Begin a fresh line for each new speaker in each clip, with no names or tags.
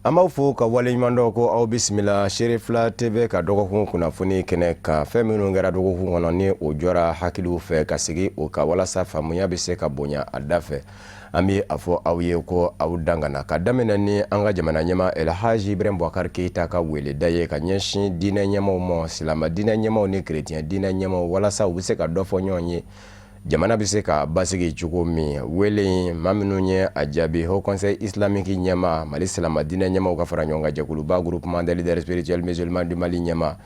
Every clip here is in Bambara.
An b'aw fo ka waleɲuman dɔn ko aw bisimila Seerefila TV ka dɔgɔkun kunnafoni kɛnɛ kan. Fɛn minnu kɛra dɔgɔkun kɔnɔ ni o jɔra hakiliw fɛ ka sigi o kan walasa faamuya bɛ se ka bonya a da fɛ, an bɛ a fɔ aw ye ko aw dangana. Ka daminɛ ni an ka jamana ɲɛmaa Elhaji Ibrahim Boubacar Keita ka weleda ye ka ɲɛsin diinɛ ɲɛmaaw ma, silamɛ diinɛ ɲɛmaaw ni kerecɛn diinɛ ɲɛmaaw, walasa u bɛ se ka dɔ fɔ ɲɔgɔn ye jamana bɛ se ka basigi cogo min. Wele in, maa minnu ye a jaabi, Haut Conseil islamique ɲɛmaa, Mali silamɛ diinɛ ɲɛmaaw ka fara ɲɔgɔn kan jɛkuluba Groupement des leaders spirituels musulmans du Mali ɲɛmaa,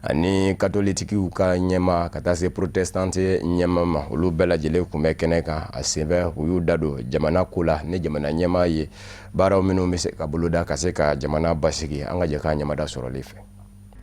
ani katolitikiw ka ɲɛmaa, ka taa se protestante ɲɛmaa ma, olu bɛɛ lajɛlen tun bɛ kɛnɛ kan. A senfɛ, u y'u da don jamana ko la ni jamana ɲɛmaa ye baaraw minnu bɛ se ka boloda ka se ka jamana basigi. An ka jɛ k'a ɲɛmada sɔrɔli fɛ.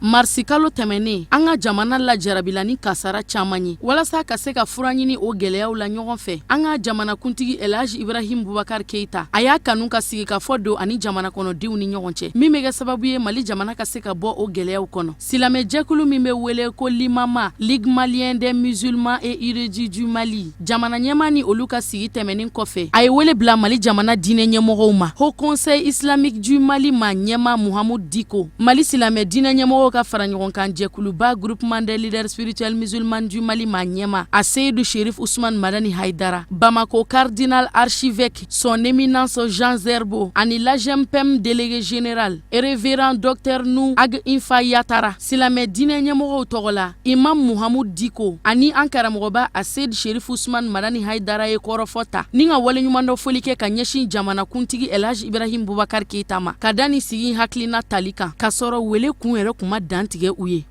Marisikalo tɛmɛnen, an ka jamana lajarabila ni kasara caman ye. Walasa ka se ka fura ɲini o gɛlɛyaw la ɲɔgɔn fɛ, an ka jamanakuntigi Elhaji Ibrahim Boubacar Keita, a y'a kanu ka sigikafɔ don ani jamana kɔnɔdenw ni ɲɔgɔn cɛ, min bɛ kɛ sababu ye Mali jamana ka se ka bɔ o gɛlɛyaw kɔnɔ. Silamɛjɛkulu min bɛ wele ko Limama, Ligue malienne des musulmans et érudits du Mali, Jamana ɲɛmaa ni olu ka sigi tɛmɛnen kɔfɛ, a ye wele bila Mali jamana diinɛ ɲɛmɔgɔw ma. Haut Conseil islamique du Mali maa ɲɛmaa Muhamudu Diko, Mali silamɛ diinɛ ɲɛmɔgɔw ka faraɲɔgɔnkan jɛkuluba Groupement des leaders spirituels musulmans du Mali maa ɲɛmaa Aseyidu Sherif Usumani Madani Hayidara, Bamako cardinal archevêque Son Éminence Jean Zerbo ani l'AGEMPEM délégué général Révérend Docteur Nou Ag Infa Yatara. Silamɛ diinɛ ɲɛmɔgɔw tɔgɔ la, Imam Muhamudu Diko ani an karamɔgɔba Aseyidu Sherif Usumani Madani Hayidara ye kɔrɔfɔ ta ni ka waleɲumandɔn foli kɛ ka ɲɛsin jamanakuntigi Elhaji Ibrahim Boubacar Keita ma, ka da nin sigi hakilina tali kan, k'a sɔrɔ wele kun yɛrɛ kun ma dantigɛ u ye.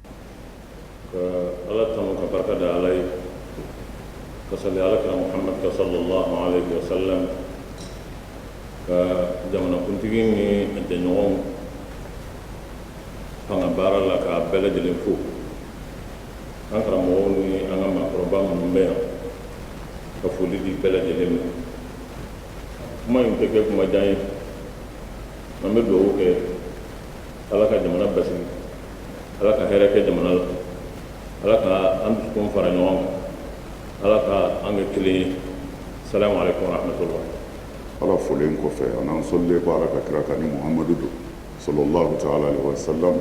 Ka Ala tanu, ka barika da Ala ye, ka sali Ala kira Muhamad kan sallallahu alaihi wa sallam, ka jamanakuntigi ni a jɛɲɔgɔnw fanga baara la, k'a bɛɛ lajɛlen fo, an karamɔgɔw ni an ka maakɔrɔba minnu bɛ yan, ka foli di bɛɛ lajɛlen ma. Kuma in tɛ kɛ kuma jan ye. An bɛ dugawu kɛ, Ala ka jamana basigi, Ala ka hɛrɛ kɛ jamana la, Ala ka an dusukun fara ɲɔgɔn kan, Ala ka an kɛ kelen ye. Salamu alaikum warahmatullah.
Ala folen kɔfɛ, a n'an sɔlilen kɔ Ala ka kira kan ni Muhamadu don sallallahu taala alaihi wa sallam,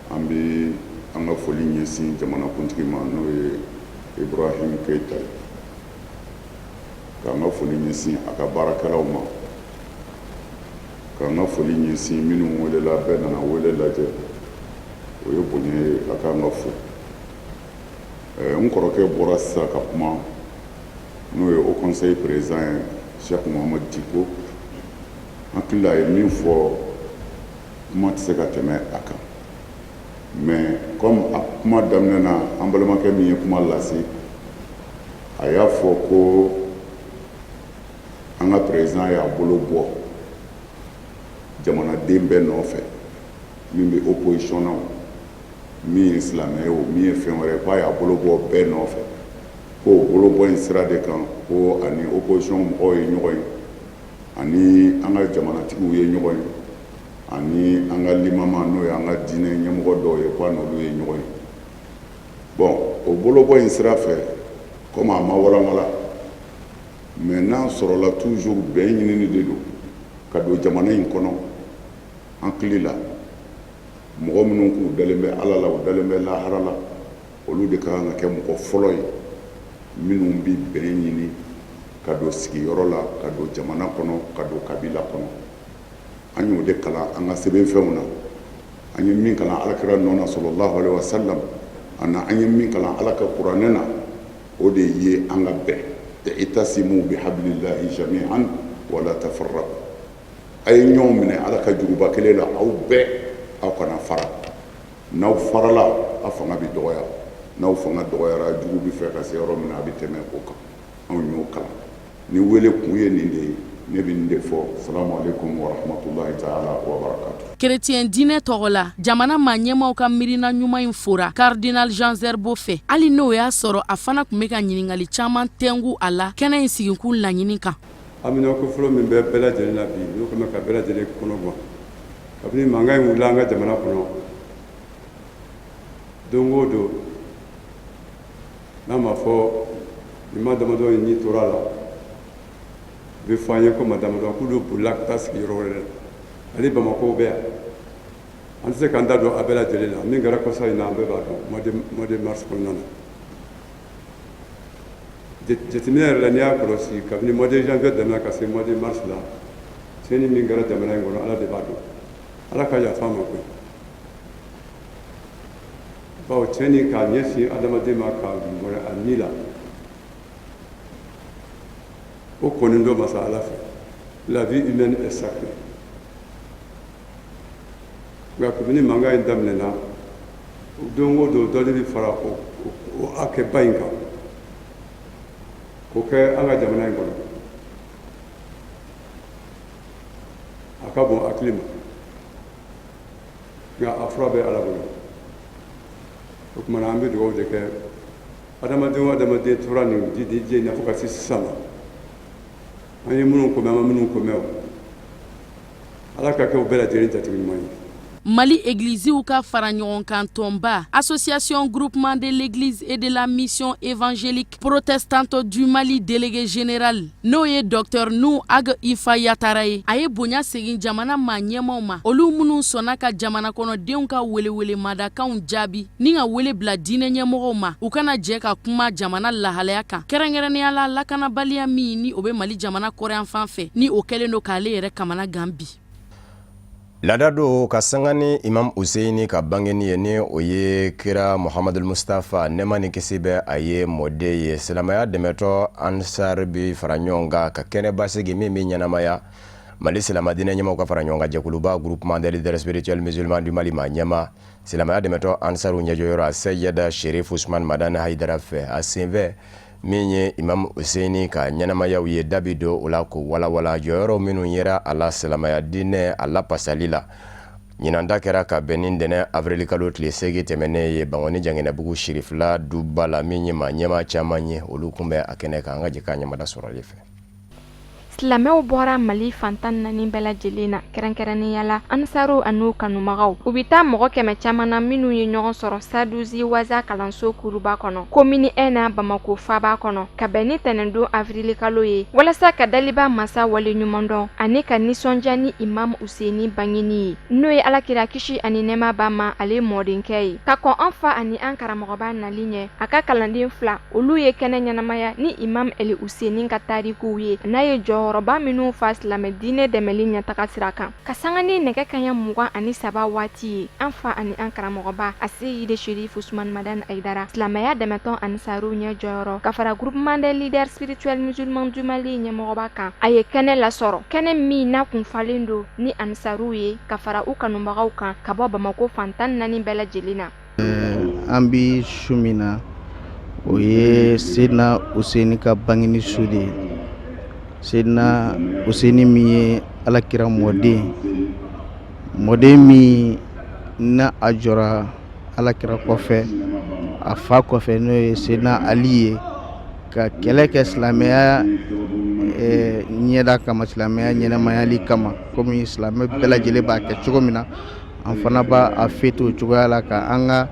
an bɛ an ka foli ɲɛsin jamanakuntigi ma, n'o ye Ibrahim Keita ye, k'an ka foli ɲɛsin a ka baarakɛlaw ma, K'an ka foli ɲɛsin minnu welela, bɛɛ nana wele lajɛ, o ye bonya ye, a k'an ka fo. N kɔrɔkɛ bɔra sisan ka kuma, n'o ye Haut Conseil président ye, Cheikh Mohamed Dicko. Hakili la, a ye min fɔ, kuma tɛ se ka tɛmɛ a kan, mais comme a kuma daminɛ na, an balimakɛ min ye kuma lase, a y'a fɔ ko an ka président y'a bolo bɔ jamanaden bɛɛ nɔfɛ, min bɛ opposition na, min ye silamɛ ye o, min ye fɛn wɛrɛ, k'a y'a bolo bɔ bɛɛ nɔfɛ, k'o bolo bɔ in sira de kan ko ani opposition mɔgɔw ye ɲɔgɔn ye, ani an ka jamanatigiw ye ɲɔgɔn ye, ani an ka limama, n'o ye an ka diinɛ ɲɛmɔgɔ dɔw ye, k'a n'olu ye ɲɔgɔn ye. Bon, o bolobɔ in sira fɛ, komi a ma walanwalan, mais n'a sɔrɔla toujours bɛn ɲinini de don ka don jamana in kɔnɔ, an hakili la, mɔgɔ minnu k'u dalen bɛ Ala la, u dalen bɛ lahara la, olu de ka kan ka kɛ mɔgɔ fɔlɔ ye minnu bɛ bɛn ɲini ka don sigiyɔrɔ la, ka don jamana kɔnɔ, ka don kabila kɔnɔ. An y'o de kalan an ka sɛbɛnfɛnw na. An ye min kalan Alakira nɔ na sallallahu alaihi wasallam, ani an ye min kalan Ala ka kuranɛ na, o de ye an ka bɛn. I'tasimu bihablillahi jami'an wala tafarraqu. A ye ɲɔgɔn minɛ Ala ka juruba kelen la, aw bɛɛ, aw kana fara. N'aw farala, aw fanga bɛ dɔgɔya. N'aw fanga dɔgɔyara, jugu bɛ fɛ ka se yɔrɔ min na, a bɛ tɛmɛ o kan. Anw y'o kalan. Ni wele kun ye nin de ye, ne bɛ nin de fɔ. Salamu aleykum wa rahmatulahi taala wa barakatu.
Kerecɛn diinɛ tɔgɔ la, jamana maa ɲɛmaaw ka miirina ɲuman in fora Cardinal Jean Zerbo fɛ, hali n'o y'a sɔrɔ a fana tun bɛ ka ɲininkali caman tɛngu a la kɛnɛ in sigikun laɲini kan.
Haminako fɔlɔ min bɛ bɛɛ lajɛlen na bi, n'o kɛlen bɛ ka bɛɛ lajɛlen kɔnɔ gan kabini mankan in wulila an ka jamana kɔnɔ. Don o don, n'a ma fɔ nin maa damadɔ in ni tora a la, u bɛ fɔ an ye ko maa damadɔ k'olu bolila ka taa sigi yɔrɔ wɛrɛ la. Hali Bamakɔ bɛ yan, an tɛ se k'an da don a bɛɛ lajɛlen la. Min kɛra kɔsa in na, an bɛɛ b'a dɔn, mois de mars kɔnɔna na. Jateminɛ yɛrɛ la, n'i y'a kɔlɔsi, kabini mois de janvier daminɛ ka se mois de mars la, tiɲɛni min kɛra jamana in kɔnɔ, Ala de b'a dɔn. Ala ka yafa an ma koyi, bawo tiɲɛni k'a ɲɛsin adamaden ma, k'a mɔnɛ a ni la, o kɔnnen don masa Ala fɛ. La vie humaine est sacrée. Nka kabini mankan in daminɛna, don o don dɔ de bɛ fara o hakɛba in kan k'o kɛ an ka jamana in kɔnɔ. A ka bon hakili ma, nka a fura bɛ Ala bolo. O tuma na, an bɛ dugawu de kɛ adamaden o adamaden tora nin diɲɛ in na fo ka se sisan ma. An ye minnu ko mɛn, an ma minnu ko mɛn o, Ala ka kɛ u bɛɛ lajɛlen jatigi ɲuman ye.
Mali egiliziw ka fara ɲɔgɔn kan tɔnba, Association Groupement de l'Église et de la Mission Évangélique Protestante du Mali, délégué général, n'o ye Docteur Nu Ag Ifa Yatara ye, a ye bonya segin jamana maa ɲɛmaw ma, olu minnu sɔnna ka jamana kɔnɔdenw ka welewelemadakanw jaabi ni ka wele bila diinɛ ɲɛmɔgɔw ma, u ka na jɛ ka kuma jamana lahalaya kan, kɛrɛnkɛrɛnnenya la lakanabaliya min ni o bɛ Mali jamana kɔrɔnyanfan fɛ, ni o kɛlen don k'ale yɛrɛ kamana gan bi.
Laada don ka sanga ni Imam Useyini ka bangeni ye, ni o ye kira Muhamadul Mustafa, nɛɛma ni kisi bɛ a ye, mɔden ye. Silamɛya dɛmɛtɔn Ansar bi fara ɲɔgɔn kan ka kɛnɛba sigi min bɛ ɲɛnamaya Mali silamɛdiinɛ ɲɛmaaw ka fara ɲɔgɔn kan jɛkuluba, Groupement des leaders spirituels musulmans du Mali, maa ɲɛmaa silamɛya dɛmɛtɔn Ansaru ɲɛjɔyɔrɔ a Seyida Sherif Usman Madani Hayidara fɛ. A senfɛ, min ye Imam Useyini ka ɲɛnamayaw ye, da bi don o la k'o walawala, jɔyɔrɔ minnu yera a la silamɛya diinɛ a lapasali la. Ɲinan ta kɛra ka bɛn ni ntɛnɛn avril kalo tile 8 tɛmɛnen ye Bankɔni Janginɛbugu Sirifila duba la, min ye maa ɲɛmaa caman ye, olu kun bɛ a kɛnɛ kan. An ka jɛ k'a ɲɛmada sɔrɔ ale fɛ.
Silamɛw bɔra Mali fan 14 bɛɛ lajɛlen na, kɛrɛnkɛrɛnnenya la Ansaru an'u kanubagaw. U bɛ taa mɔgɔ 100 caman na minnu ye ɲɔgɔn sɔrɔ Saduzi Waza kalanso kuruba kɔnɔ, komini 1 na, Bamakɔ faaba kɔnɔ, ka bɛn ni tɛnɛndon avirilikalo ye, walasa ka daliba masa waleɲumandɔn ani ka nisɔndiya ni Imam Useni bangeni ye, n'o ye Alakira kisi ani nɛɛma b'a ma, ale mɔdenkɛ ye. Ka kɔn an fa ani an karamɔgɔba nali ɲɛ, a ka kalanden fila, olu ye kɛnɛ ɲɛnamaya ni Imam Ɛli Useni ka tarikuw ye, n'a ye jɔyɔrɔba minnu fa silamɛ diinɛ dɛmɛli ɲɛtaga sira kan. Ka sanga ni nɛgɛ kaɲa 23 waati ye, an fa ani an karamɔgɔba Aseyide Sherif Usman Madani Ayidara, silamɛya dɛmɛtɔn Ansaru ɲɛ jɔyɔrɔ ka fara Groupement des leaders spirituels musulmans du Mali ɲɛmɔgɔba kan, a ye kɛnɛ lasɔrɔ, kɛnɛ min n'a kun falen don ni Ansaruw ye ka fara u kanubagaw kan ka bɔ Bamakɔ fan 14 bɛɛ lajɛlen na.
An bi su min na, o ye Seyidina Useni ka bangeni su de ye. Seyidina Useni min ye Alakira mɔden, mɔden min n'a a jɔra Alakira kɔfɛ, a fa kɔfɛ, n'o ye Seyidina Ali ye, ka kɛlɛ kɛ silamɛya ɲɛda kama, silamɛya ɲɛnamayali kama, komi silamɛ bɛɛ lajɛlen b'a kɛ cogo min na. An fana b'a a fêter o cogoya la, ka an ka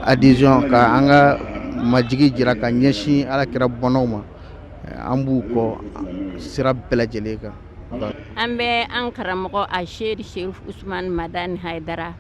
adhésion, ka an ka majigi jira ka ɲɛsin Alakira bɔnnaw ma. An b'u kɔ sira bɛɛ lajɛlen kan.
An bɛ an karamɔgɔ a Seyidi Sherif Usman Madani Hayidara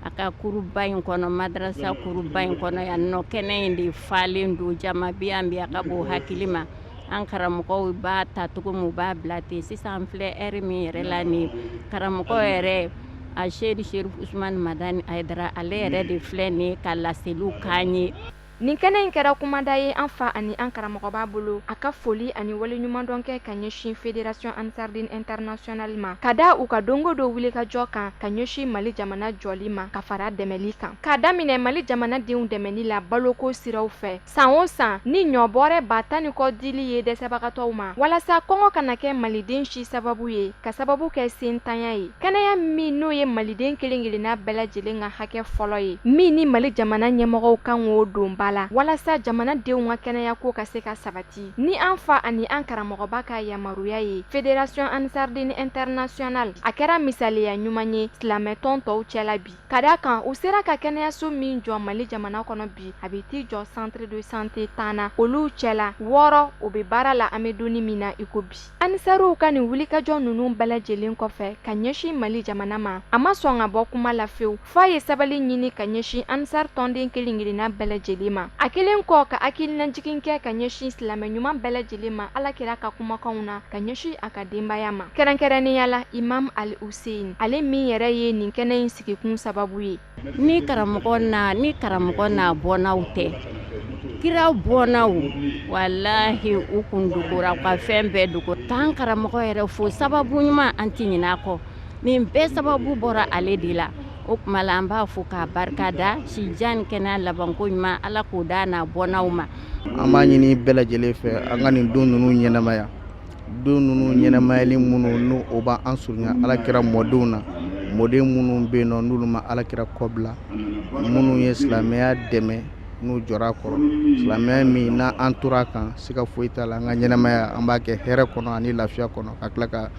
a ka kuruba in kɔnɔ, madarasa kuruba in kɔnɔ yan nɔ. Kɛnɛ in de falen don, jama bɛ yan bi, a ka bon hakili ma. An karamɔgɔw b'a ta cogo min, u b'a bila ten. Sisan an filɛ heure min yɛrɛ la nin, karamɔgɔ yɛrɛ a Seyidi Sherif Usman Madani Hayidara, ale yɛrɛ de filɛ nin ka laseliw k'an ye.
Nin kɛnɛ in kɛra kumada ye an fa ani an karamɔgɔba bolo, a ka foli ani waleɲumandɔn kɛ ka ɲɛsin Fédération Ansardine Internationale ma, ka da u ka don o don wulikajɔ kan ka ɲɛsin Mali jamana jɔli ma ka fara dɛmɛli kan, k'a daminɛ Mali jamanadenw dɛmɛni la baloko siraw fɛ san o san ni ɲɔbɔrɛ 10 000 ni kɔ dili ye dɛsɛbagatɔw ma, walasa kɔngɔ kana kɛ Maliden si sababu ye ka sababu kɛ sentanya ye. Kɛnɛya min n'o ye Maliden kelen kelenna bɛɛ lajɛlen ka hakɛ fɔlɔ ye, min ni Mali jamana ɲɛmɔgɔw kan k'o don ba la walasa jamanadenw ka kɛnɛyako ka se ka sabati, ni an fa ani an karamɔgɔba ka yamaruya ye, Fédération Ansardine Internationale, a kɛra misaliya ɲuman ye silamɛtɔn tɔw cɛla bi. Ka d'a kan, u sera ka kɛnɛyaso min jɔ Mali jamana kɔnɔ bi, a bɛ t'i jɔ centre de santé 10 na, olu cɛla 6 o bɛ baara la an bɛ donni min na i ko bi. Ansaruw ka nin wulikajɔ ninnu bɛɛ lajɛlen kɔfɛ ka ɲɛsin Mali jamana ma, a ma sɔn ka bɔ kuma la fewu, f'a ye sabali ɲini ka ɲɛsin Ansar tɔnden kelen-kelenna bɛɛ lajɛlen ma. A kɛlen kɔ ka hakilinajigin kɛ ka ɲɛsin silamɛ ɲuman bɛɛ lajɛlen ma Alakira ka kumakanw na ka ɲɛsin a ka denbaya ma, kɛrɛnkɛrɛnnenya la Imam Al Hussein, ale min yɛrɛ ye nin kɛnɛ in sigikun sababu ye.
Ni karamɔgɔ n'a ni karamɔgɔ n'a bɔnnaw tɛ, kira bɔnnaw, walahi u kun dogora, u ka fɛn bɛɛ dogo. K'an karamɔgɔ yɛrɛ fo, sababu ɲuman an tɛ ɲinɛ a kɔ. Nin bɛɛ sababu bɔra ale de la. O tuma la an b'a fo k'a barika da, si jan ni kɛnɛya labanko ɲuman, Ala k'o d'a n'a bɔnnaw ma.
An b'a ɲini bɛɛ lajɛlen fɛ, an ka nin don ninnu ɲɛnamaya, don ninnu ɲɛnamayali minnu n'o o b'an surunya Alakira mɔdenw na, mɔden minnu bɛ yen nɔ n'olu ma Alakira kɔbila, minnu ye silamɛya dɛmɛ n'u jɔra a kɔrɔ, silamɛya min n'an tora a kan, siga foyi t'a la, an ka ɲɛnamaya an b'a kɛ hɛrɛ kɔnɔ ani lafiya kɔnɔ, ka tila ka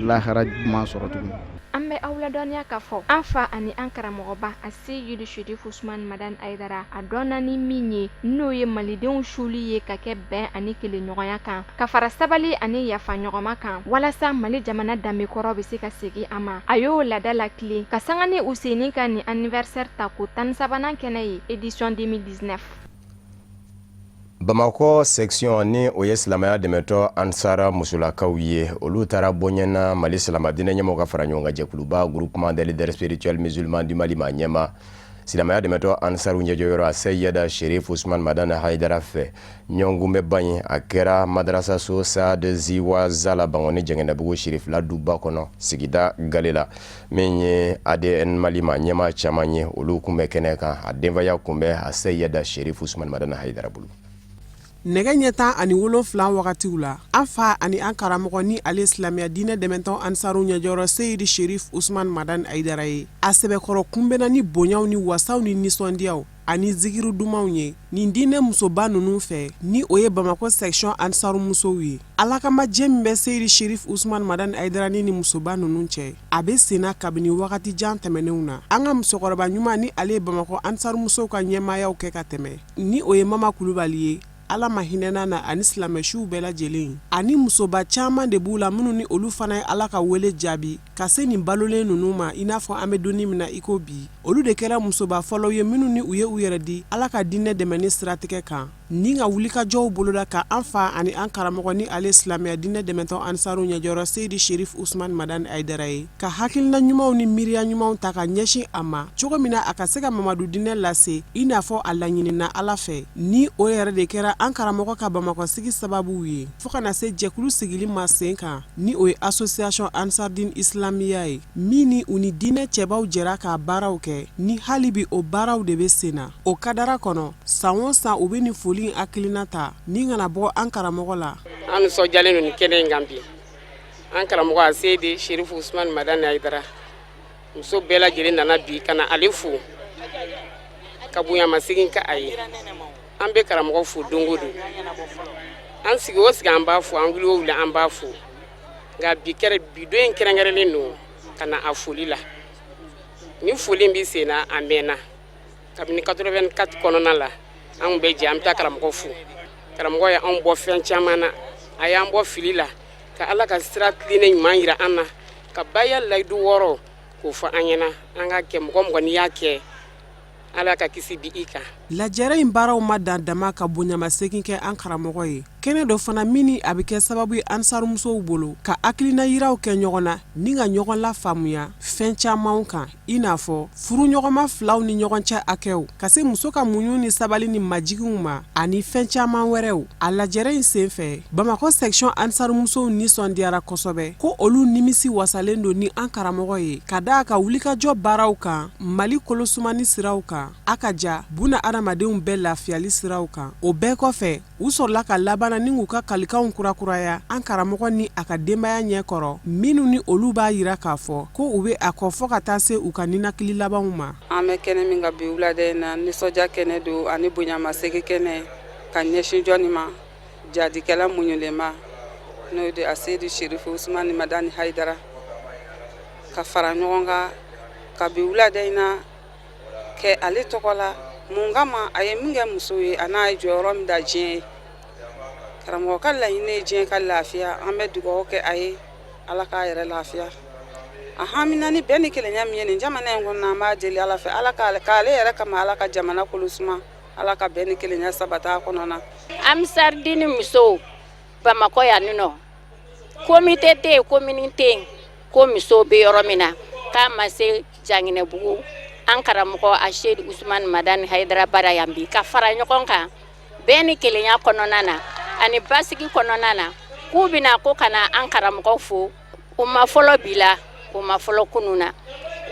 lahara ɲuman sɔrɔ tuguni.
An bɛ aw ladɔnniya k'a fɔ an fa ani an karamɔgɔba Aseyidi Sherif Usman Madani Hayidara, a dɔnna ni min ye, n'o ye malidenw suli ye ka kɛ bɛn ani kelenɲɔgɔnya kan, ka fara sabali ani yafa ɲɔgɔnma kan, walasa Mali jamana danbe kɔrɔ bɛ se ka segin a ma. A y'o laada latilen ka sanga ni Useni ka nin anniversaire tako 13nan kɛnɛ ye, édition 2019.
Bamakɔ section ni o ye silamɛya dɛmɛtɔn Ansar musolakaw ye, olu taara bɔɲɛna Mali silamɛ diinɛ ɲɛmɔgɔw ka fara ɲɔgɔn kan jɛkuluba Groupement des leaders spirituels musulmans du Mali ma ɲɛma silamɛya dɛmɛtɔn Ansaru ɲɛjɔyɔrɔ a Seyida Sherif Usman Madani Hayidara fɛ. Ɲɔgɔnkunbɛnba in a kɛra madarasaso Saad Ziwaza la Bankɔni Jɛngɛnɛbugu Sherifila duba kɔnɔ sigida gale la. Min ye ADN Mali ma ɲɛmaa caman ye, olu kun bɛ kɛnɛ kan. A denbaya kun bɛ a Seyida Sherif Usman Madani Hayidara bolo.
Nɛgɛ ɲɛ 17 wagatiw la, an fa ani an karamɔgɔ ni ale silamɛya diinɛ dɛmɛtɔn Ansaru ɲɛjɔyɔrɔ Seyidi Sherif Usman Madani Hayidara ye, a sɛbɛkɔrɔ kunbɛnna ni bonyaw ni wasaw ni nisɔndiyaw ani zikiru dumanw ye nin diinɛ musoba ninnu fɛ, ni o ye Bamakɔ section Ansaru musow ye. Ala kama jɛ min bɛ Seyidi Sherif Usman Madani Hayidara ni musoba ninnu cɛ, a bɛ senna kabini wagati jan tɛmɛnenw na. An ka musokɔrɔba ɲuman ni ale ye Bamakɔ Ansaru musow ka ɲɛmaayaw kɛ ka tɛmɛ, ni o ye Mama Kulubali ye, Ala ma hinɛna na ani silamɛsiw bɛɛ lajɛlen, ani musoba caman de b'u la minnu ni olu fana ye Ala ka wele jaabi ka se nin balolen ninnu ma i n'a fɔ an bɛ donni min na i ko bi. Olu de kɛra musoba fɔlɔw ye minnu ni u ye u yɛrɛ di Ala ka diinɛ dɛmɛni siratigɛ kan ni ka wulikajɔw boloda ka an fa ani an karamɔgɔ ni ale silamɛya diinɛ dɛmɛtɔn Ansaru ɲɛjɔyɔrɔ Seyidi Sherif Usman Madani Hayidara ye, ka hakilina ɲumanw ni miiriya ɲumanw ta ka ɲɛsin a ma cogo min na a ka se ka Mamadu diinɛ lase i n'a fɔ a laɲinina Ala fɛ. Ni o yɛrɛ de kɛra an karamɔgɔ ka Bamakɔ sigi sababuw ye fo ka na se jɛkulu sigili ma sen kan, ni o ye Association Ansardine Islamiya ye, min ni u ni diinɛ cɛbaw jɛra k'a baaraw kɛ, ni hali bi o baaraw de bɛ sen na. O kadara kɔnɔ, san o san u bɛ nin foli in hakilina ta ni kana bɔ an karamɔgɔ la.
An nisɔndiyalen don nin kɛnɛ in kan bi. An karamɔgɔ Aseyidi Sherif Usman Madani Hayidara, muso bɛɛ lajɛlen nana bi ka na ale fo ka bonyamasegin kɛ a ye. An bɛ karamɔgɔ fo don o don, an sigi o sigi an b'a fo, an wuli o wuli an b'a fo, nka bi bi don in kɛrɛnkɛrɛnlen don ka na a foli la. Ni foli in bɛ sen na a mɛnna, kabini 84 kɔnɔna la an bɛ jɛ an bɛ taa karamɔgɔ fo. Karamɔgɔ ye anw bɔ fɛn caman na, a y'an bɔ fili la ka Ala ka sira tilennen ɲuman jira an na, ka baya layidu 6 k'o fɔ an ɲɛna an ka kɛ. Mɔgɔ mɔgɔ n'i y'a kɛ, Ala ka kisi bi i kan.
Lajɛrɛ in baaraw ma dan dama ka bonyamasegin kɛ an karamɔgɔ ye. Kɛnɛ dɔ fana min ni a bɛ kɛ sababu ye ansarumusow bolo ka hakilina yiraw kɛ ɲɔgɔn na ni ka ɲɔgɔn lafaamuya fɛn camanw kan, i n'a fɔ furuɲɔgɔnma filaw ni ɲɔgɔn cɛ hakɛw, ka se muso ka muɲu ni sabali ni majiginw ma, ani fɛn caman wɛrɛw. A lajɛrɛ in senfɛ, Bamakɔ section ansarumusow nisɔndiyara kosɛbɛ ko olu nimisi wasalen don ni an karamɔgɔ ye ka da a ka wulikajɔ baaraw kan Mali kolosumani siraw kan, a ka ja buna adamadenw bɛɛ lafiyali siraw kan. O bɛɛ kɔfɛ, u sɔrɔla ka labanna ni k'u ka kalikanw kurakuraya an karamɔgɔ ni a ka denbaya ɲɛkɔrɔ, minnu ni olu b'a jira k'a fɔ ko u bɛ a kɔ fɔ ka taa se u ka ninakili labanw ma.
An bɛ kɛnɛ min kan bi wulada in na, nisɔndiya kɛnɛ don ani bonyamasegin kɛnɛ ka ɲɛsin jɔni ma, jadikɛla muɲulenba, n'o de Aseyidi Serifu Usumani Madani Hayidara, ka fara ɲɔgɔn kan. Ka bi wulada in na kɛ ale tɔgɔ la mun kama a ye min kɛ musow ye a n'a ye jɔyɔrɔ min da diɲɛ ye. Karamɔgɔ ka laɲini ye diɲɛ ka lafiya, an bɛ dugawu kɛ a ye Ala k'a yɛrɛ lafiya. A hamina ni bɛn ni kelenya min ye nin jamana in kɔnɔ, an b'a deli Ala fɛ, Ala k'ale yɛrɛ kama, Ala ka jamana kolo suma, Ala ka bɛn ni kelenya sabati a kɔnɔna na.
Ansaridini musow Bamakɔ yan nɔ, komite tɛ yen, komini tɛ yen ko musow bɛ yɔrɔ min na k'a ma se Janginɛbugu an karamɔgɔ Aseyidi Usumani Madani Hayidara bara yan bi ka fara ɲɔgɔn kan bɛn ni kelenya kɔnɔna na ani basigi kɔnɔna na k'u bɛna ko ka na an karamɔgɔ fo. U ma fɔlɔ bi la, u ma fɔlɔ kunun na.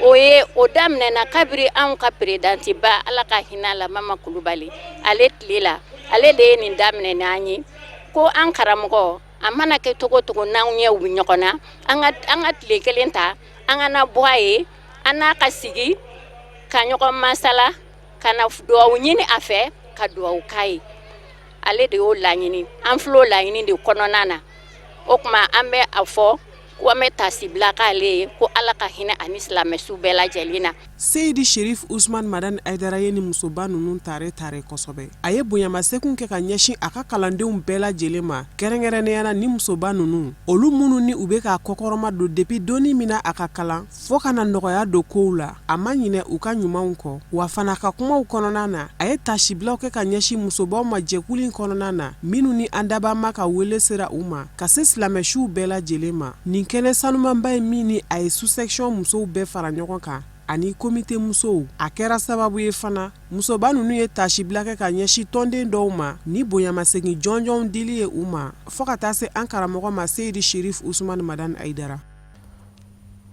O ye o daminɛna kabiri anw ka peredantiba Ala ka hinɛ la Mama Kulubali ale tile la, ale de ye nin daminɛ n'an ye ko an karamɔgɔ a mana kɛ cogo cogo n'anw ɲɛw bɛ ɲɔgɔn na, an ka tile kelen ta an ka na bɔ a ye, an n'a ka sigi ka ɲɔgɔn masala, ka na dugawu ɲini a fɛ, ka dugawu k'a ye. Ale de y'o laɲini, an filɛ o laɲini de kɔnɔna na. O tuma an bɛ a fɔ ko an bɛ taasibila k'ale ye ko Ala ka hinɛ ani silamɛsu bɛɛ lajɛlen na.
Seyidi Sherif Usman Madani Hayidara ye nin musoba ninnu tare tare kosɛbɛ. A ye bonyamasegin kɛ ka ɲɛsin a ka kalandenw bɛɛ lajɛlen ma, kɛrɛnkɛrɛnnenya la nin musoba ninnu, olu minnu ni u bɛ k'a kɔkɔrɔma don depuis donni min na a ka kalan fo ka na nɔgɔya don kow la. A ma ɲinɛ u ka ɲumanw kɔ, wa fana ka kumaw kɔnɔna na, a ye taasibilaw kɛ ka ɲɛsin musobaw ma jɛkulu in kɔnɔna na, minnu ni an dabaa ka wele sera u ma ka se silamɛsuw bɛɛ lajɛlen ma. Nin kɛnɛ sanumanba in min ni a ye sous-section musow bɛɛ fara ɲɔgɔn kan ani komite musow, a kɛra sababu ye fana musoba ninnu ye taasibila kɛ ka ɲɛsin tɔnden dɔw ma ni bonyamasegin jɔnjɔnw dili ye u ma, fo ka taa se an karamɔgɔ ma Seyidi Sherif Usman Madani Hayidara.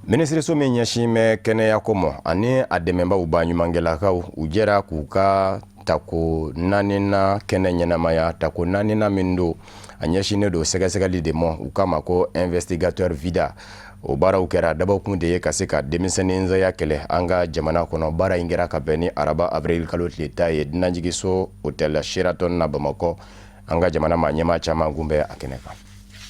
Minisiriso min ɲɛsin bɛ kɛnɛyako ma ani a dɛmɛbaaw baɲumankɛlakaw, u jɛra k'u ka tako naaninan kɛnɛ ɲɛnamaya. Tako naaninan min don, a ɲɛsinnen don sɛgɛsɛgɛli de ma, u k'a ma ko investigateur vida. O baaraw kɛra dabɔkun de ye ka se ka denmisɛnninsaya kɛlɛ an ka jamana kɔnɔ. Baara in kɛra ka bɛn ni araba avril kalo tile 10 ye dunanjiginso hôtel Sheraton na Bamakɔ. An ka jamana maa ɲɛmaa caman kun bɛ a kɛnɛ kan.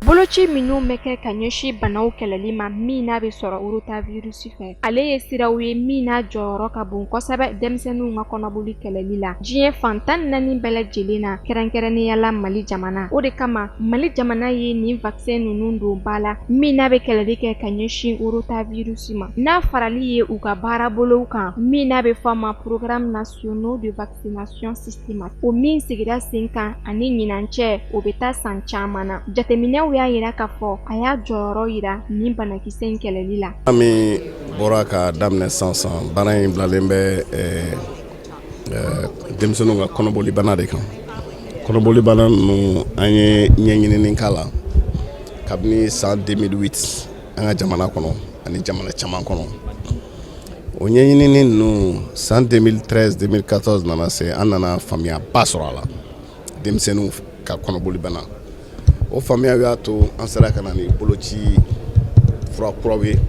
Boloci minnu bɛ kɛ ka ɲɛsin banaw kɛlɛli ma min n'a bɛ sɔrɔ rotavirus fɛ, ale ye siraw ye min n'a jɔyɔrɔ ka bon kosɛbɛ denmisɛnninw ka kɔnɔboli kɛlɛli la diɲɛ fan 14 bɛɛ lajɛlen na, kɛrɛnkɛrɛnnenya la Mali jamana. O de kama Mali jamana ye nin vaccin ninnu don ba la min n'a bɛ kɛlɛli kɛ ka ɲɛsin rotavirus ma, n'a farali ye u ka baarabolow kan min n'a bɛ fɔ a ma programme national de vaccination systématique, o min sigira sen kan ani ɲinan cɛ, o bɛ taa san caman na. Jateminɛw y'a yira k'a fɔ a y'a jɔyɔrɔ yira nin banakisɛ in kɛlɛli la.
Min bɔra ka daminɛ sisan sisan, baara in bilalen bɛ denmisɛnninw ka kɔnɔboli bana de kan. Kɔnɔboli bana ninnu, an ye ɲɛɲinini k'a la kabini san 2008 an ka jamana kɔnɔ ani jamana caman kɔnɔ. O ɲɛɲinini ninnu, san 2013 2014 nana se, an nana faamuyaba sɔrɔ a la, denmisɛnninw ka kɔnɔboli bana. O faamuya y'a to an sera ka na ni boloci fura kuraw ye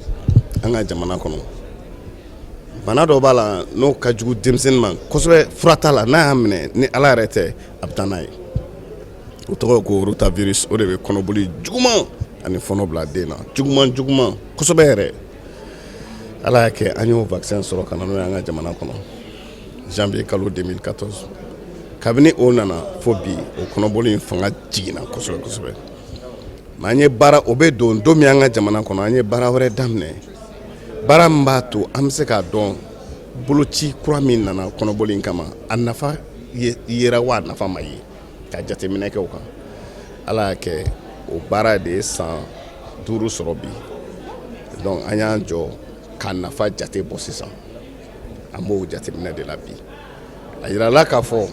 an ka jamana kɔnɔ. Bana dɔ b'a la, n'o ka jugu denmisɛnnin ma kosɛbɛ, fura t'a la, n'a y'a minɛ, ni Ala yɛrɛ tɛ, a bɛ taa n'a ye. O tɔgɔ ye ko rotavirus. O de bɛ kɔnɔboli juguman ani fɔnɔ bila den na, juguman juguman kosɛbɛ yɛrɛ. Ala y'a kɛ an y'o vaccin sɔrɔ ka na n'o ye an ka jamana kɔnɔ janvier kalo 2014. Kabini o nana fo bi, o kɔnɔboli in fanga jiginna kosɛbɛ kosɛbɛ. Mais an ye baara o bɛ don don min an ka jamana kɔnɔ, an ye baara wɛrɛ daminɛ, baara min b'a to an bɛ se k'a dɔn boloci kura min nana kɔnɔboli in kama, a nafa yera wa a nafa ma ye, ka jateminɛ kɛ o kan. Ala y'a kɛ o baara de ye san 5 sɔrɔ bi. Donc an y'an jɔ ka nafa jate bɔ sisan, an b'o jateminɛ de la bi. A yirala k'a fɔ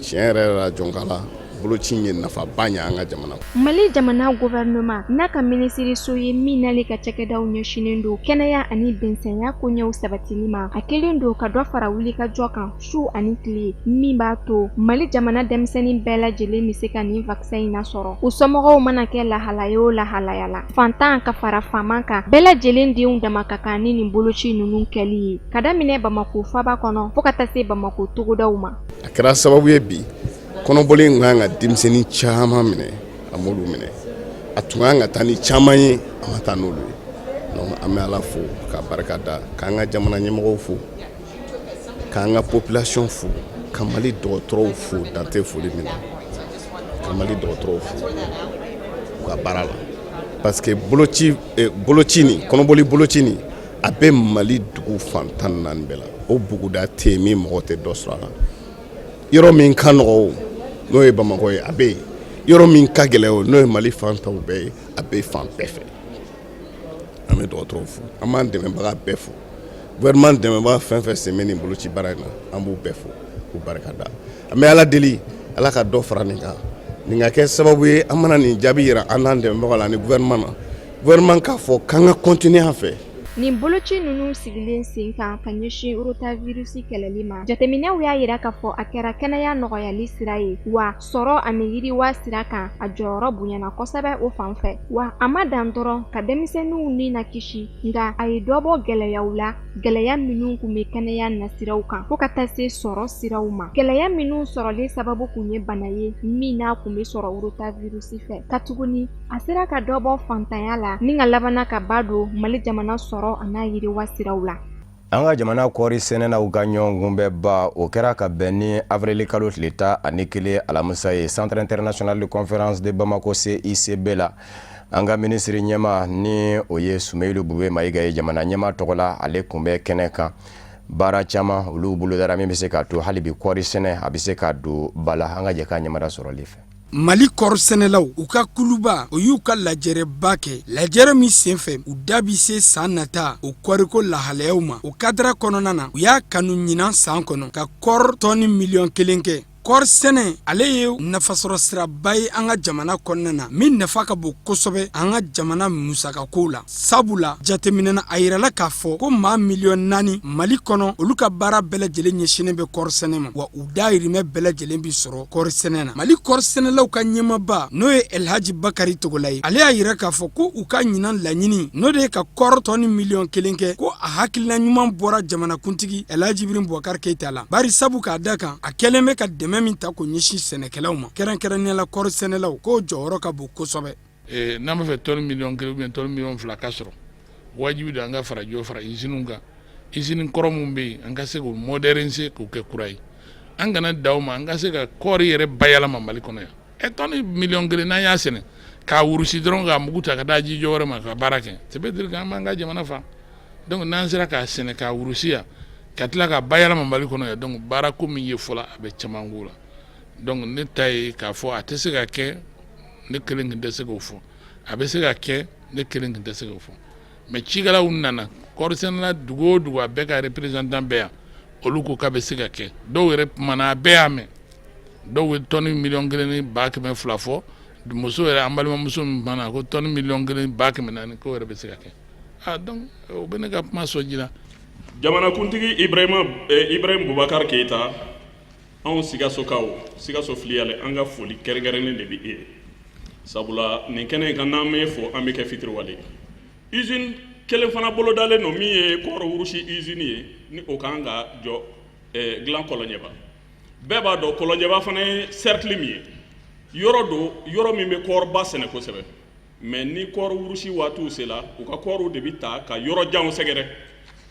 tiɲɛ yɛrɛ yɛrɛ la, jɔnkala boloci ye nafaba ɲɛ an ka jamana.
Mali jamana gouvernement n'a ka minisiriso ye min n'ale ka cakɛdaw ɲɛsinnen don kɛnɛya ani bɛnsɛnya koɲɛw sabatili ma, a kɛlen don ka dɔ fara wulikajɔ kan su ani tile, min b'a to Mali jamana denmisɛnnin bɛɛ lajɛlen bɛ se ka nin vaccin in nasɔrɔ, u somɔgɔw mana kɛ lahalaya o lahalaya la, fantan ka fara faama kan, bɛɛ lajɛlen denw dama ka kan ni nin boloci ninnu kɛli ye, ka daminɛ Bamakɔ faaba kɔnɔ fo ka taa se Bamakɔ togodaw ma.
A kɛra sababu ye bi, kɔnɔboli in kan ka denmisɛnnin caman minɛ, a m'olu minɛ. A tun kan ka taa ni caman ye, a ma taa n'olu ye. Donc an bɛ Ala fo ka barika da, k'an ka jamana ɲɛmɔgɔw fo, k'an ka population fo, ka Mali dɔgɔtɔrɔw fo dan tɛ foli min na, ka Mali dɔgɔtɔrɔw fo u ka baara la parce que boloci boloci nin, kɔnɔboli boloci nin, a bɛ Mali dugu fan 14 bɛɛ la. O buguda tɛ yen min mɔgɔ tɛ dɔ sɔrɔ a la. Yɔrɔ min ka nɔgɔ o, n'o ye Bamakɔ ye, a bɛ yen. Yɔrɔ min ka gɛlɛn o, n'o ye Mali fan tɔw bɛɛ ye, a bɛ fan bɛɛ fɛ. An bɛ dɔgɔtɔrɔw fo, an b'an dɛmɛbaga bɛɛ fo, gouvernement dɛmɛbaga fɛn fɛn sen bɛ nin boloci baara in na, an b'u bɛɛ fo k'u barika da. An bɛ Ala deli, Ala ka dɔ fara nin kan, nin ka kɛ sababu ye an mana nin jaabi yira an n'an dɛmɛbagaw la ani gouvernement na, gouvernement k'a fɔ k'an ka continuer an fɛ.
Nin boloci ninnu sigilen sen kan ka ɲɛsin rotavirus kɛlɛli ma, jateminɛw y'a yira k'a fɔ a kɛra kɛnɛya nɔgɔyali sira ye, wa sɔrɔ ani yiriwa sira kan, a jɔyɔrɔ bonyana kosɛbɛ o fan fɛ. Wa a ma dan dɔrɔn ka denmisɛnninw ni na kisi, nka a ye dɔ bɔ gɛlɛyaw la, gɛlɛya minnu tun bɛ kɛnɛya nasiraw kan fo ka taa se sɔrɔ siraw ma, gɛlɛya minnu sɔrɔli sababu tun ye bana ye min n'a tun bɛ sɔrɔ rotavirus fɛ. Katuguni a sera ka dɔ bɔ fantanya la ni ka labanna ka ba don Mali jamana sɔrɔ a n'a yiriwa siraw la.
An ka jamana kɔɔri sɛnɛnaw ka ɲɔgɔnkunbɛnba, o kɛra ka bɛn ni avril kalo tile 11 alamisa ye, Centre international de conférence de Bamako, CICB la. An ka minisiri ɲɛmaa, ni o ye Sumeyilu Bube Mayiga ye jamana ɲɛmaa tɔgɔ la, ale tun bɛ kɛnɛ kan. Baara caman olu bolodara min bɛ se k'a to hali bi kɔɔri sɛnɛ a bɛ se ka don ba la. An ka jɛ k'a ɲɛmada sɔrɔli fɛ.
Mali kɔɔrisɛnɛlaw u ka kuluba, o y'u ka lajɛrɛba kɛ, lajɛrɛ min senfɛ u da bi se san nata o kɔɔriko lahalayaw ma. O kadara kɔnɔna na, u y'a kanu ɲinan san kɔnɔ ka kɔɔri tɔni miliyɔn 1 kɛ. Kɔɔri sɛnɛ, ale ye nafasɔrɔ siraba ye an ka jamana kɔnɔna na min nafa ka bon kosɛbɛ an ka jamana musakakow la, sabula jateminɛ na, a yirala k'a fɔ ko maa miliyɔn 4 Mali kɔnɔ, olu ka baara bɛɛ lajɛlen ɲɛsinnen bɛ kɔɔri sɛnɛ ma, wa u dayirimɛ bɛɛ lajɛlen bi sɔrɔ kɔɔri sɛnɛ na. Mali kɔɔri sɛnɛlaw ka ɲɛmaaba, n'o ye Elhaji Bakari Togola ye, ale y'a yira k'a fɔ ko u ka ɲinan laɲini, n'o de ye ka kɔɔri tɔni miliyɔn 1 kɛ, ko a hakilina ɲuman bɔra jamanakuntigi Elhaji Ibrahim Bubakari Keyita la, bari sabu k'a da kan a kɛlen bɛ ka dɛmɛ min ta k'o ɲɛsin sɛnɛkɛlaw ma, kɛrɛnkɛrɛnnenya la kɔɔri sɛnɛlaw, k'o jɔyɔrɔ ka bon kosɛbɛ.
N'an b'a fɛ tɔni miliyɔn 1 ou bien tɔni miliyɔn 2 ka sɔrɔ, wajibi don an ka fara jɔ fara usines kan. Usine kɔrɔ minnu bɛ yen, an ka se k'u moderniser, k'u kɛ kura ye. An kana dan o ma, an ka se ka kɔɔri yɛrɛ bayɛlɛma Mali kɔnɔ yan. Ɛ tɔni miliyɔn 1, n'an y'a sɛnɛ k'a wurusi dɔrɔn, k'a mugu ta ka taa ji jɔ wɛrɛ ma ka baara kɛ, ça veut dire que an b'an ka jamana fa. Donc n'an sera k'a sɛnɛ, k'a wurusi yan, ka tila k'a bayɛlɛma Mali kɔnɔ yan, donc baara ko min ye fɔlɔ, a bɛ caman k'o la. Donc ne ta ye k'a fɔ a tɛ se ka kɛ, ne kelen tun tɛ se k'o fɔ. A bɛ se ka kɛ, ne kelen tun tɛ se k'o fɔ. Mais cikɛlaw nana, kɔɔrisɛnɛla dugu o dugu, a bɛɛ ka représentant bɛ yan, olu ko k'a bɛ se ka kɛ. Dɔw yɛrɛ kumana, a bɛɛ y'a mɛn. Dɔw ye tɔni miliyɔn 1 ni ba 200 fɔ. Muso yɛrɛ, an balimamuso min kumana, ko tɔni miliyɔn 1 ba 400, k'o yɛrɛ bɛ se ka kɛ. Ah, donc o bɛ ne ka kuma sɔn ji la.
Jamanakuntigi Ibrahim Bubakar Keyita, anw Sikasokaw, Sikaso filiale, an ka foli kɛrɛnkɛrɛnnen de bɛ e ye, sabula nin kɛnɛ in kan, n'an m'e fo, an bɛ kɛ fitiriwale ye. Usine kelen fana bolodalen don min ye kɔɔri wurusi usine ye, ni o kan ka jɔ dilan Kɔlɔnjɛba. Bɛɛ b'a dɔn Kɔlɔnjɛba fana ye cercle min ye, yɔrɔ don, yɔrɔ min bɛ kɔɔriba sɛnɛ kosɛbɛ. Mais ni kɔɔri wurusi waatiw sera, u ka kɔɔriw de bɛ ta ka yɔrɔ janw sɛgɛrɛ.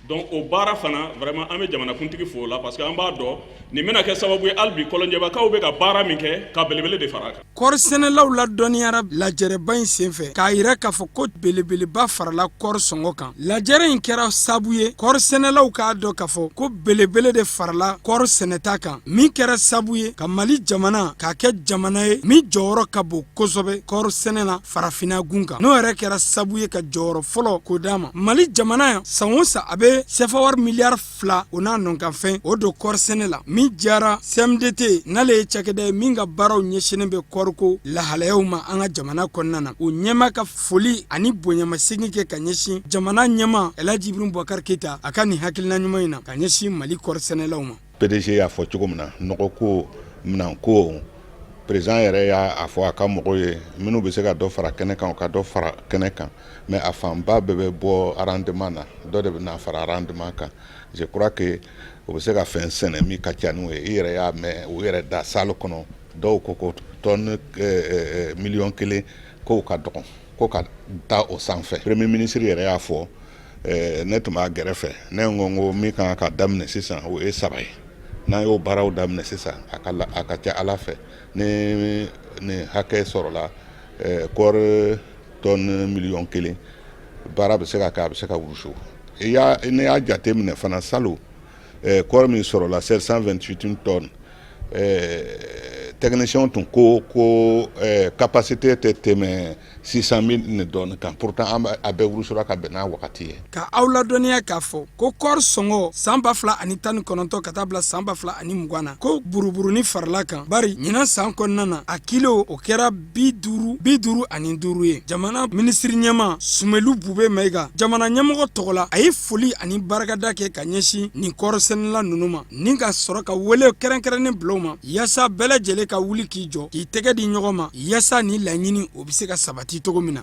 Donc o baara fana, vraiment, an bɛ jamanakuntigi fo o la, parce que an b'a dɔn nin bɛna kɛ sababu ye hali bi Kɔlɔnjɛbakaw bɛ ka baara min kɛ, ka belebele de fara a kan.
Kɔɔri sɛnɛlaw ladɔnniyara lajɛrɛba in senfɛ k'a yira k'a fɔ ko belebeleba farala kɔɔri sɔngɔ kan. Lajɛrɛ in kɛra sabu ye kɔɔri sɛnɛlaw k'a dɔn k'a fɔ ko belebele de farala kɔɔri sɛnɛta kan, min kɛra sabu ye ka Mali jamana k'a kɛ jamana ye min jɔyɔrɔ ka bon kosɛbɛ kɔɔri sɛnɛ na farafinna gun kan, n'o yɛrɛ kɛra sabu ye ka jɔyɔrɔ fɔlɔ k'o d'a ma. Mali jamana yan, san o san a bɛ sefawari miliyari 2 o n'a nɔkanfɛn o don kɔɔri sɛnɛ la, min diyara CMDT, n'ale ye cakɛda ye min ka baaraw ɲɛsinnen bɛ kɔɔriko lahalayaw ma an ka jamana kɔnɔna na, o ɲɛmaa ka foli ani bonyamasegin kɛ ka ɲɛsin jamana ɲɛmaa Elhaji Ibrahim Bubakar Keyita, a ka nin hakilina ɲuman in na ka ɲɛsin Mali kɔɔri sɛnɛlaw ma.
PDG y'a fɔ cogo min na, nɔgɔko, minɛnko, président yɛrɛ y'a fɔ a ka mɔgɔw ye, minnu bɛ se ka dɔ fara kɛnɛ kan, u ka dɔ fara kɛnɛ kan. Mais a fanba bɛɛ bɛ bɔ rendement na, dɔ de bɛ na fara rendement kan. Je crois que u bɛ se ka fɛn sɛnɛ min ka ca n'o ye. I yɛrɛ y'a mɛn u yɛrɛ da salle kɔnɔ, dɔw ko ko tonne miliyɔn 1 k'o ka dɔgɔn, ko ka taa o sanfɛ. Premier ministre yɛrɛ y'a fɔ. Ne tun b'a gɛrɛfɛ, ne ko n ko min kan ka daminɛ sisan, o ye saba ye. N'an y'o baaraw daminɛ sisan, a ka ca Ala fɛ, ni nin hakɛ sɔrɔla, kɔɔri tɔni 1 miliyɔn, baara bɛ se ka kɛ, a bɛ se ka wusu. N'i y'a jate minɛ fana, salon kɔɔri min sɔrɔla, 728 tonnes, technicien tun ko ko capacité tɛ tɛmɛ 600 mille ni dɔɔnin kan. Pourtant an a bɛɛ wusura ka bɛn n'a wagati ye.
Ka aw ladɔnniya k'a fɔ ko kɔɔri sɔngɔ san 2019 ka taa bila san 2020 na, ko buruburuni farala kan, bari ɲinan san kɔnɔna na, a kilo o kɛra 55 ye. Jamana minisiri ɲɛma Sumelu Bube Mayiga, jamana ɲɛmɔgɔ tɔgɔ la, a ye foli ani barikada kɛ ka ɲɛsin nin kɔɔri sɛnɛla ninnu ma, ni ka sɔrɔ ka wele kɛrɛnkɛrɛnnen bila u ma, yaasa bɛɛ lajɛlen ka wuli k'i jɔ, k'i tɛgɛ di ɲɔgɔn ma, yaasa ni laɲini o bɛ se ka sabati cogo min na.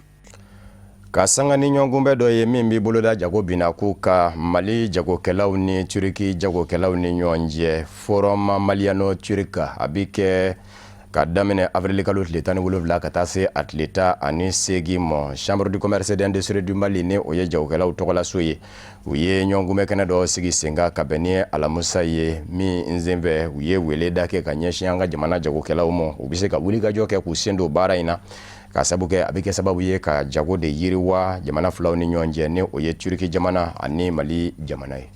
Ka sanga ni ɲɔgɔnkunbɛn dɔ ye min b'i boloda jago binna k'u ka Mali jagokɛlaw ni Turiki jagokɛlaw ni ɲɔgɔn cɛ, forum maliano turc, a bɛ kɛ ka daminɛ avril kalo tile 17 ka taa se a tile 18 ma. Chambre du commerce et d'industrie du Mali, ni o ye jagokɛlaw tɔgɔlaso ye, u ye ɲɔgɔnkunbɛn kɛnɛ dɔ sigi sen kan ka bɛn ni alamisa ye min senfɛ, u ye weleda kɛ ka ɲɛsin an ka jamana jagokɛlaw ma, u bɛ se ka wulikajɔ kɛ k'u sen don baara in na, ka sabu kɛ a bɛ kɛ sababu ye ka jago de yiriwa jamana filaw ni ɲɔgɔn cɛ, ni o ye Turiki jamana ani Mali jamana ye.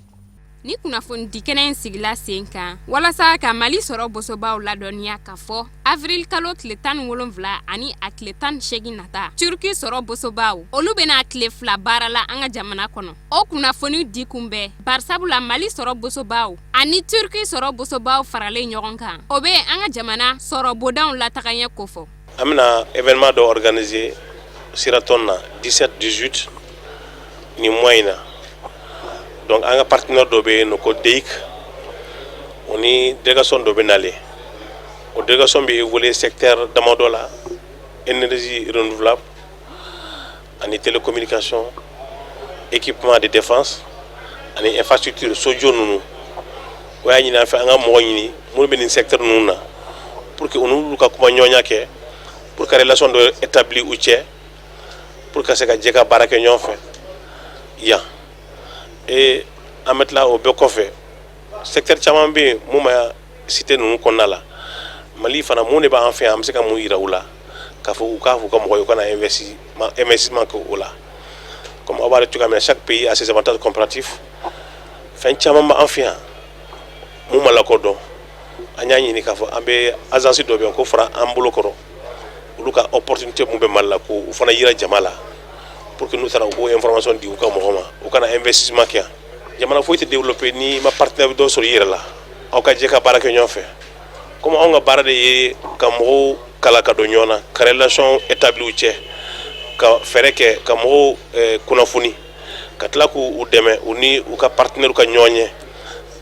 Ni kunnafonidi kɛnɛ in sigila sen kan walasa ka Mali sɔrɔ bosobaw ladɔnniya k'a fɔ avril kalo tile 17 ani a tile 18 nata, Turki sɔrɔ bosobaw olu bɛna tile 2 baara la an ka jamana kɔnɔ. O kunnafoni di kun bɛ barisabula Mali sɔrɔ bosobaw ani Turki sɔrɔ bosobaw faralen ɲɔgɔn kan, o bɛ an ka jamana sɔrɔ bondaw latagaɲɛ kofɔ.
An bɛna événement dɔ organiser Sheraton na 17 18 nin mois in na. Donc an ka partenaire dɔ bɛ yen nɔ ko DEIK, o ni délégation dɔ bɛ nalen. O délégation bɛ évoluer secteur damadɔ la: énergie renouvelable ani télécommunication, équipement de défense ani infrastructure, sojɔ ninnu. O y'a ɲini an fɛ an ka mɔgɔ ɲini minnu bɛ nin secteur ninnu na, pour que u n'olu ka kuma ɲɔgɔnya kɛ, pour que relation dɔ établir u cɛ, pour ka se ka jɛ ka baara kɛ ɲɔgɔn fɛ yan. Et an bɛ tila o bɛɛ kɔfɛ, secteur caman bɛ yen mun ma cité ninnu kɔnɔna la. Mali fana, mun de b'an fɛ yan, an bɛ se ka mun yira u la k'a fɔ u k'a fɔ u ka mɔgɔ ye u ka na investissement kɛ o la? Comme aw b'a dɔn cogoya min na, chaque pays a ses avantages comparatifs. Fɛn caman b'an fɛ yan mun ma lakodɔn. An y'a ɲini k'a fɔ an bɛ agence dɔ bɛ yen ko fara an bolo kɔrɔ, olu ka opportunité mun bɛ Mali la, k'o fana yira jama la, pour que n'u taara, u k'o information di u ka mɔgɔ ma, u kana investissement kɛ yan. Jamana foyi tɛ développer n'i ma partenaire dɔ sɔrɔ i yɛrɛ la, aw ka jɛ ka baara kɛ ɲɔgɔn fɛ. Comme anw ka baara de ye ka mɔgɔw kala ka don ɲɔgɔn na, ka relation établir u cɛ, ka fɛɛrɛ kɛ ka mɔgɔw kunnafoni, ka tila k'u dɛmɛ u ni u ka partenaire ka ɲɔgɔn ye,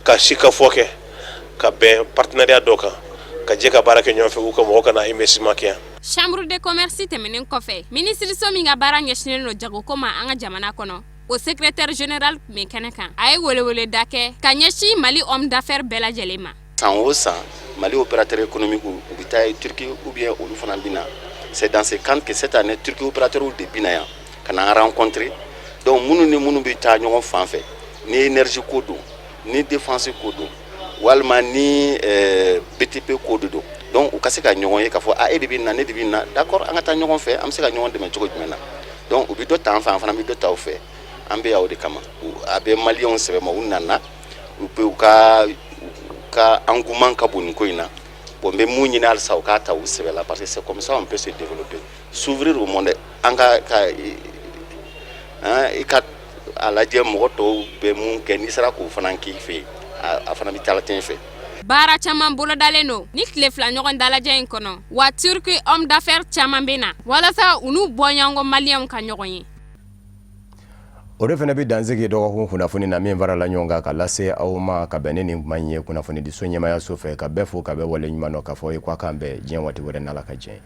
ka si ka fɔ kɛ ka bɛn partenariat dɔ kan, ka jɛ ka baara kɛ ɲɔgɔn fɛ, u ka mɔgɔ ka na investissement kɛ yan.
Chambre de commerce tɛmɛnen kɔfɛ, minisiriso min ka baara ɲɛsinnen don jagoko ma an ka jamana kɔnɔ, o secrétaire général tun bɛ kɛnɛ kan. A ye weleweleda kɛ ka ɲɛsin Mali homme d'affaires bɛɛ lajɛlen ma.
San o san, Mali opérateur économique u bɛ taa Turquie ou bien olu fana bɛ na. C'est dans ce cadre que cette année, Turquie opérateur de bɛ na yan ka na rencontrer. Donc minnu ni minnu bɛ taa ɲɔgɔn fan fɛ, ni énergie ko don, ni défense ko don, walima ni BTP ko de don, donc u ka se ka ɲɔgɔn ye k'a fɔ a e de bɛ na, ne de bɛ na, d'accord, an ka taa ɲɔgɔn fɛ, an bɛ se ka ɲɔgɔn dɛmɛ cogo jumɛn na? Donc u bɛ dɔ ta an fɛ, an fana bɛ dɔ ta u fɛ. An bɛ yan o de kama. A bɛ maliyɛnw sɛbɛ ma, u nana, u bɛ u ka engouement ka bon nin ko in na. Bon, n bɛ mun ɲini halisa, u k'a ta u sɛbɛ la, parce que c'est comme ça on peut se développer, s'ouvrir au monde. An ka i ka a lajɛ mɔgɔ tɔw bɛ mun kɛ, n'i sera k'o fana k'i fɛ yen, a fana bɛ taa fɛ.
Baara caman bolodalen don ni tile 2 ɲɔgɔn dalajɛ in kɔnɔ wa. Turki homme d'affaires caman bɛ na walasa u n'u bɔɲɔgɔnko maliyɛnw ka ɲɔgɔn ye.
O de fana bɛ dansigi dɔgɔkun kunnafoni na min farala ɲɔgɔn kan ka lase aw ma ka bɛn ni nin kuma in ye kunnafonidiso ɲɛmayaso fɛ. Ka bɛɛ fo, ka bɛɛ wale ɲuman dɔn, k'a fɔ ye k'a k'an bɛn diɲɛ waati wɛrɛ n'Ala ka diɲɛ ye.